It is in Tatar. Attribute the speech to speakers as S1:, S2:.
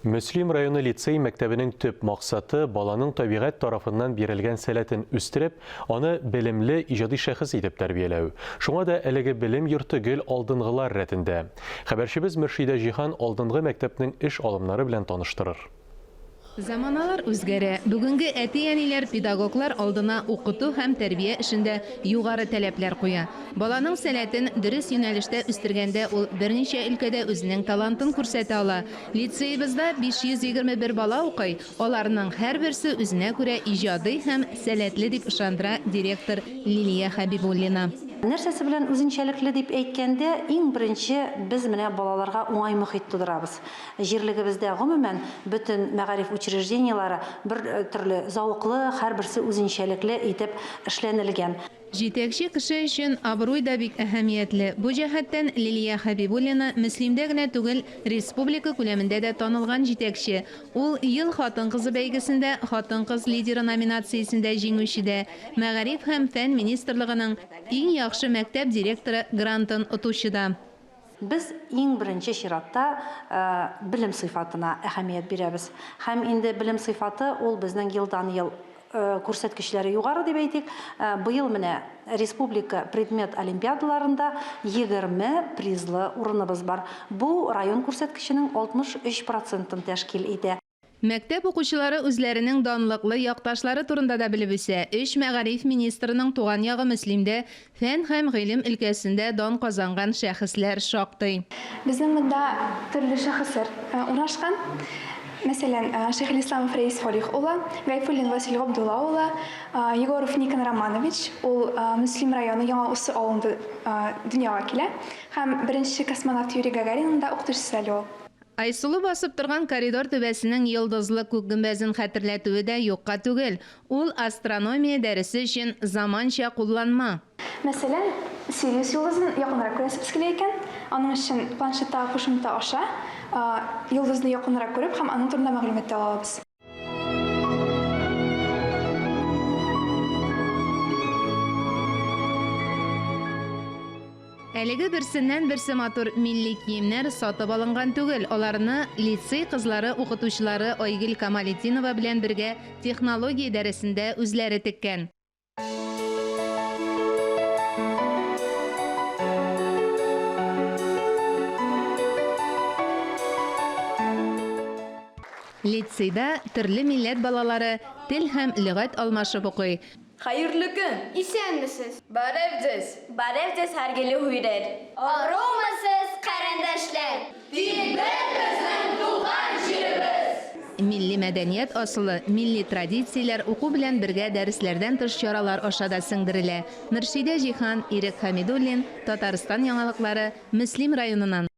S1: Мөслим районы лицей мәктәбенең төп максаты, баланың табигать тарафыннан бирелгән сәләтен үстереп, аны белемле, иҗади шәхес итеп тәрбияләү. Шуңа да әлеге белем йорты гел алдынгылар рәтендә. Хәбәрчебез Мөршидә Җиһан алдынгы мәктәпнең эш алымнары белән таныштырыр.
S2: Заманалар үзгәрә. Бүгенге әти-әниләр педагоглар алдына укыту һәм тәрбия эшендә югары таләпләр куя. Баланың сәләтен дөрес юнәлештә үстергәндә ул берничә өлкәдә үзенең талантын күрсәтә ала. Лицеебызда 521 бала укый, аларның һәрберсе үзенә күрә иҗади һәм сәләтле, дип ышандыра директор Лилия Хәбибуллина.
S3: Нәрсәсе белән үзенчәлекле дип әйткәндә, иң беренче без менә балаларга уңай мохит тудырабыз. Җирлегебездә, гомумән, бөтен мәгариф учреждениеләре бер төрле зәвыклы, һәрберсе үзенчәлекле итеп эшләнелгән.
S2: Җитәкче кеше өчен абруй да бик әһәмиятле. Бу җәһәттән Лилия Хәбибуллина Мөслимдә генә түгел, республика күләмендә дә танылган җитәкче. Ул Ел хатын-кызы бәйгесендә Хатын-кыз лидеры номинациясендә җиңүче дә, Мәгариф һәм фән министрлыгының Иң яхшы мәктәп директоры грантын отучы да.
S3: Без иң беренче чиратта белем сыйфатына әһәмият бирәбез. Һәм инде белем сыйфаты ул безнең елдан-ел күрсәткечләре югары дип әйтик. Быел менә республика предмет олимпиадаларында 20 призлы урыныбыз бар. Бу район күрсәткеченең 63 процентын тәшкил итә.
S2: Мәктәп укучылары үзләренең данлыклы якташлары турында да белеп үсә. Өч мәгариф министрының туган ягы Мөслимдә фән һәм гыйлем өлкәсендә дан казанган шәхесләр шактый.
S4: Безнең монда төрле шәхесләр урнашкан. Мәсәлән, Шәйхелисламов Рәис Фалих улы, Гайфуллин Васил Габдулла улы, Егоров Никон Романович, ул Мөслим районы Яңа Усы авылында дөньяга килә һәм беренче космонавт Юрий Гагаринның да укытучысы әле ул.
S2: Айсылу басып торган коридор түбәсенең йолдызлы күк гөмбәзен хәтерләтүе дә юкка түгел. Ул астрономия дәресе өчен заманча кулланма.
S4: Мәсәлән, Сириус йолдызын якынрак күрәсебез килә икән, аның өчен планшеттагы кушымта аша йолдызны якынрак күреп һәм аның турында мәгълүмат та ала алабыз.
S2: Әлеге берсеннән-берсе матур милли киемнәр сатып алынган түгел, аларны лицей кызлары укытучылары Айгөл Камалетдинова белән бергә технология дәресендә үзләре теккән. Лицейда төрле милләт балалары тел һәм лөгать алмашып укый.
S5: Хәерле көн!
S6: Исәнмесез!
S5: Барев дзез!
S6: Барев дзез, һәргеле һуйрер!
S7: Арумысыз, карендәшләр!
S8: Тик бер безнең туган җиребез!
S2: Милли мәдәният асылы, милли традицияләр уку белән бергә дәресләрдән тыш чаралар аша да сеңдерелә. Мөршидә Җиһан, Ирек Хәмидуллин, Татарстан яңалыклары, Мөслим районыннан.